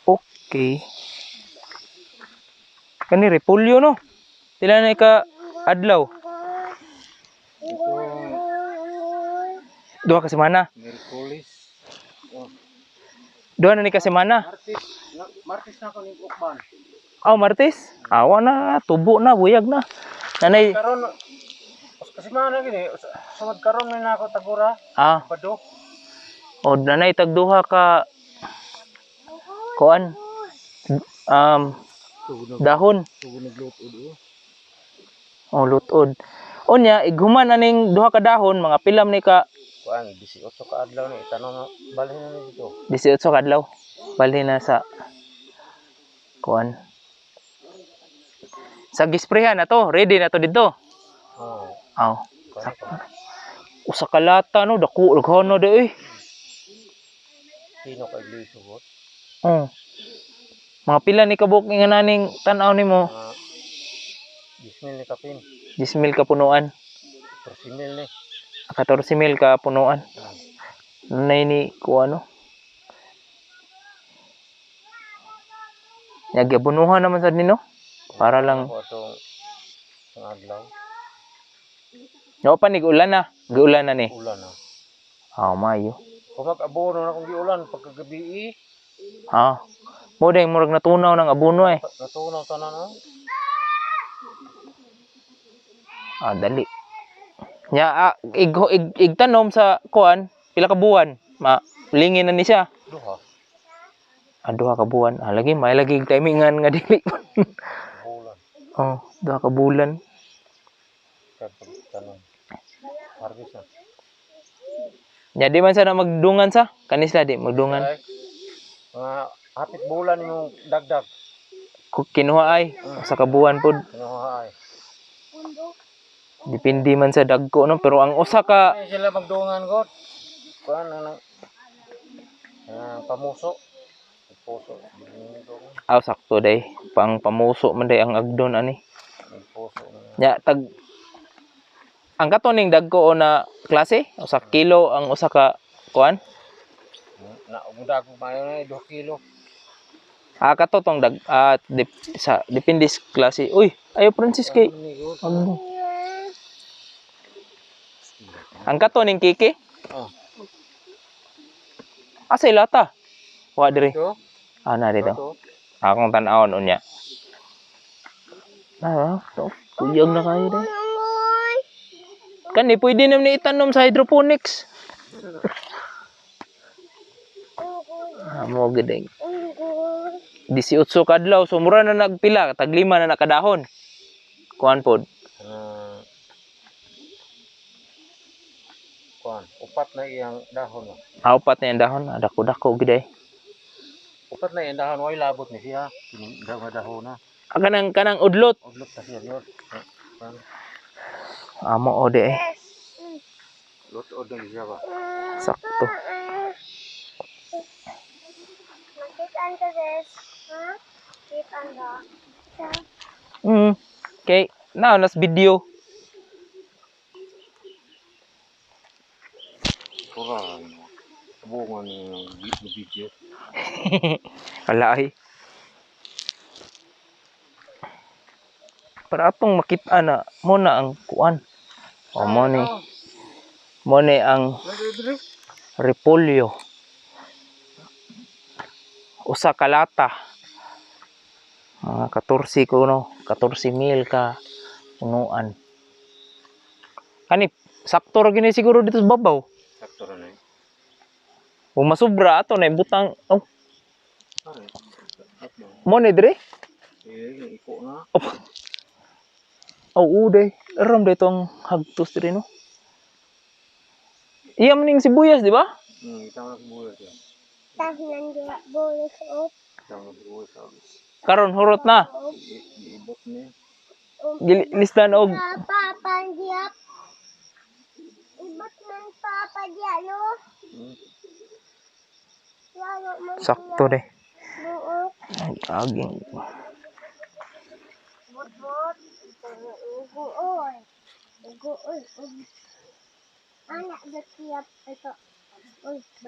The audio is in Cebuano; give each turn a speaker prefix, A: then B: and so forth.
A: Okay. Kani repolyo, no? Pila na ka adlaw?
B: Ito,
A: 2 ka semana.
B: Merkulis. Oh,
A: Duha na ni ka semana.
B: Martis. Martis na ko ning ukban.
A: Aw, Martes. Awa na, tubo na, buyag na. Nanay,
B: Karon kasi mana gini, sumad karon may nako tagura, bado.
A: O nanay tag duha ka kuan dahon.
B: Tugo naglutod oh.
A: O lutod. Unya ighuman aning duha ka dahon, mga pilam ni ka?
B: Kuan 18 ka adlaw ni tanong na balhin na ni dito.
A: 18 ka adlaw. Balhin na sa kuan. Sa gisprehan na to, ready na to dito.
B: Oh,
A: Aw,
B: kuan pa.
A: Usa ka lata, no, dako daghan na di eh.
B: Sino ka iglesia bot?
A: Oh. Mga pila ni kabuk nga naning tan-aw nimo?
B: Mga 10,000 ni kapin,
A: 10,000 ka punuan.
B: 13,000 ni.
A: 14,000 ka punuan. Nanay ni kuan, no. Nagyabunuhan naman sad nino. Para lang
B: Ako atong ang adlaw,
A: No pa ni ulan na. Giulan na ni.
B: Ulan na.
A: Ah, mayo.
B: Kung mag-abono na kung giulan pagkagabi eh,
A: Ah. Mo dai murag natunaw ng abono eh.
B: Natunaw tanan oh.
A: Ah, dali. Nya ig, ig, igtanom sa kuan, pila ka buwan, ma lingin na ni siya.
B: Duha.
A: Ah, 2 ka buwan. Ah, lagi may lagi timingan nga dili.
B: Bulan.
A: Oh, 2 ka bulan.
B: Kag pagtanom. Harvest na.
A: Nya di man sana magdungan sa kanisla di magdungan.
B: Ay, mga hapit bulan imong dagdag.
A: Kinuha ay 1 ka buwan pod.
B: Kinuha ay.
A: Depende man sa dagko, no, pero ang usa ka
B: Ay sila magdungan god. Kuan na nang pamuso. Puso.
A: Aw, sakto day, pang pamuso man day ang agdon ani.
B: Puso.
A: Nya tag ang kato ning dagko o na klase, 1 kilo ang usa ka kuan.
B: Na umudag mayo na 2 kilo.
A: Ah, kato tong dag sa depende sa klase. Uy, ayo Francis kay
B: Ni god.
A: Ang kato ning kiki?
B: Oh.
A: Asa lata? Wa dire.
B: Ito.
A: Ah, na dito.
B: Ito.
A: Akong tan-awon unya. Ah, to. Kuyog na kayo dai. Kani pwede naman ni itanom sa hydroponics. Ah, mo gid eh. 18 ka adlaw, so mura na nagpila, tag lima na nakadahon. Kuan pod.
B: Ah, kuan, upat na iyang dahon. Oh.
A: Ah, upat na yung dahon, ah, dako-dako gid eh.
B: Upat na iyang dahon, way labot ni siya. Kining dahon dahon na.
A: Ah, kanang udlot.
B: Udlot na siya yun. Kuan,
A: Amo o di eh.
B: lot na siya ba.
A: Sakto.
C: Magkitaan ka, sis. Ha? Kitaan ka.
A: Okay, now nas video.
B: Kurang. Bunga ni video.
A: Wala ay. Para atong makita na mo na ang kuan. O mo ni ang repolyo. Usa ka lata. Mga 14 ko no, 14 mil ka punuan. Kani sakto ra gini siguro dito sa babaw.
B: Sakto ra na. Eh.
A: Kung masubra ato na ibutang, oh,
B: Are.
A: mo ni dire.
B: Eh, iko na.
A: Oh, uday. Aram dito ang hagtos dire, no. Iya maning sibuyas, di ba?
B: Itang na buhay siya.
C: Tahinan diya bolos o.
B: Itang na buhay sa
A: Karon hurot na.
B: Iibot ni.
A: Gilisdan og
C: Papa diya. Ibot man papa diya, no? Lalo man
A: sakto de.
C: buok.
A: Ay, aging.
C: Bot-bot. Uguoy. Uguoy. Anak, ito. Uy.